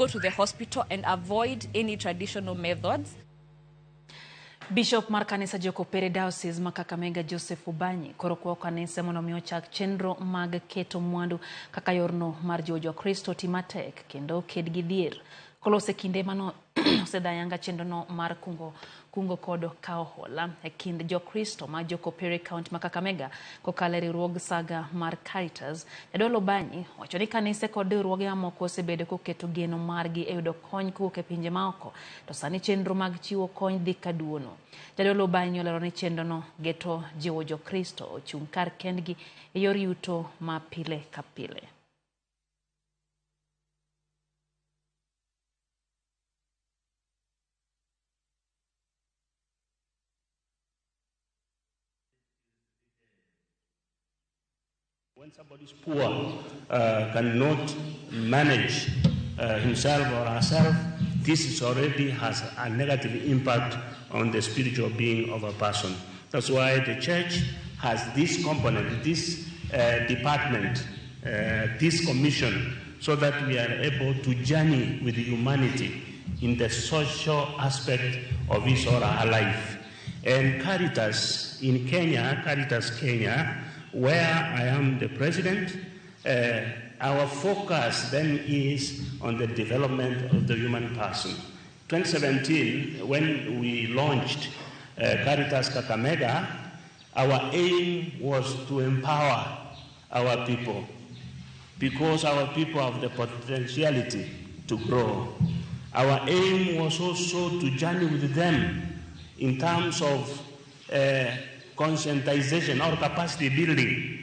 go to the hospital and avoid any traditional methods. Bishop mar kanisa Jokopere Diocese ma Kakamega Joseph Obanyi koro kwayo kanise mondo mi ochak chenro mag keto mwandu kaka yorno mar jiwo Jokristo oti matek kendo ked gi dhier. Kolose kinde mano osedhayanga chenrono mar kungo kod kawo hola e kind Jokristo ma Jokopere County ma Kakamega kokalo e riwruog saga mar Caritas. Jadolo Obanyi wacho ni kanise kod riwruoge mamoko osebedo koketo geno margi e yudo kony kowuok e pinje maoko, to sani chenro mag chiwo kony dhi kaduono. Jadolo Obanyi olero ni chenrono geto jiwo Jokristo ochung' kar kendgi e yor yuto ma pile ka pile. When somebody is poor, cannot manage himself or herself, this is already has a negative impact on the spiritual being of a person. That's why the church has this component, this department, this commission, so that we are able to journey with humanity in the social aspect of his or her life. And Caritas in Kenya, Caritas Kenya, where I am the president, our focus then is on the development of the human person. 2017, when we launched Caritas Kakamega, our aim was to empower our people, because our people have the potentiality to grow. Our aim was also to journey with them in terms of conscientization or capacity building.